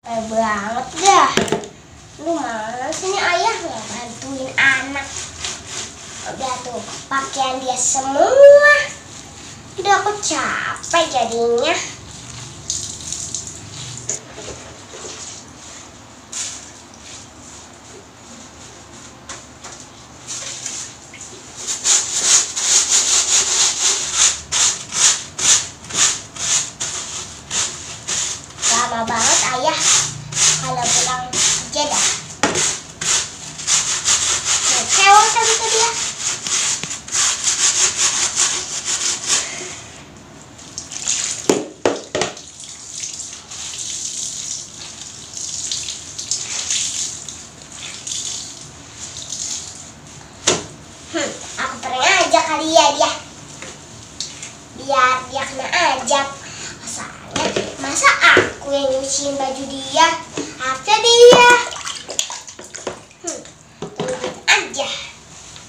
Banget dah. Lu mana sih nih ayah nggak bantuin anak? Udah tuh pakaian dia semua. Udah aku capek jadinya. Lama banget ayah kalau pulang kerja dah. Kecewa kan itu dia. Aku pernah ajak kali ya dia. Biar dia kena ajab. Masa aku yang nyuciin baju dia? Harusnya dia. Tungguin aja.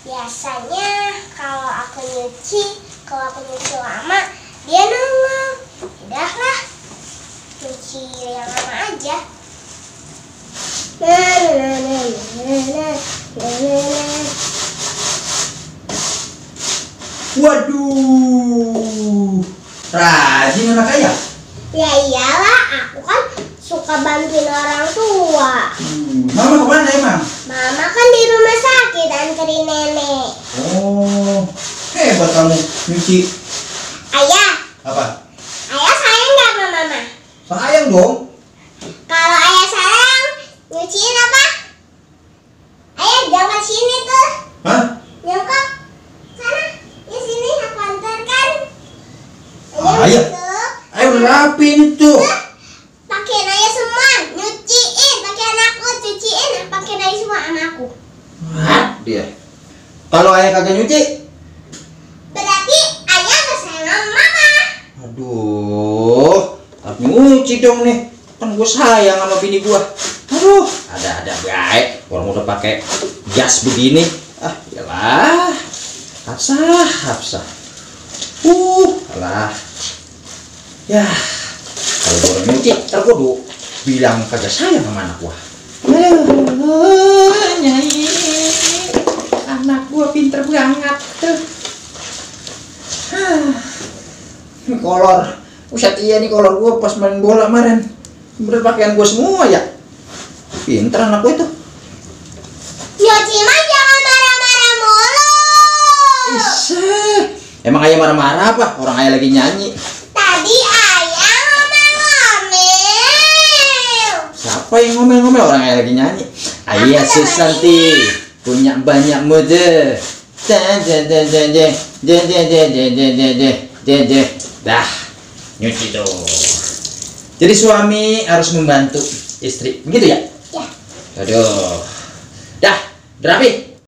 Biasanya kalau aku nyuci lama, dia nongol. Udahlah, nyuci yang lama aja. Waduh, rajin anak ayah. Ya iyalah, aku kan suka bantuin orang tua. Mama kemana emang? Mama kan di rumah sakit anterin nenek. Oh, hebat kamu nyuci. Ayah, Apa? ayah sayang nggak sama mama? Sayang dong. Kalau ayah sayang, nyuciin apa? Ayah jangan sini tuh. Hah? Nyongkok sana, di sini aku antarkan. Ayah. Ayo udah rapiin itu. Pakaian ayah semua, nyuciin. Pakaian aku cuciin, pakaian ayah semua sama aku. Hah? Dia. Kalau ayah kagak nyuci? Berarti ayah nggak sayang sama mama. Aduh, harus nyuci dong nih. Kan gue sayang sama bini gue. Aduh, ada baik. Orang udah pakai jas begini. Ah, iyalah. Hafsah. Alah. Ya, kalau gue orang nyuci, ntar gue bilang kagak sayang sama anak gue. Nyai, anak gue pinter banget tuh. Ini kolor, Ustadz iya nih kolor gue pas main bola kemarin. Bener pakaian gue semua ya. Pinter anak gue tuh. Nyuci mah jangan marah-marah mulu. Emang ayah marah-marah apa? Orang ayah lagi nyanyi. Tadi ayah ngomel-ngomel. Siapa yang ngomel-ngomel? Orang ayah lagi nyanyi. Ayah Susanti punya banyak mode. Dah, nyuci tuh. Jadi suami harus membantu istri, begitu ya? Ya. Aduh, dah, rapi.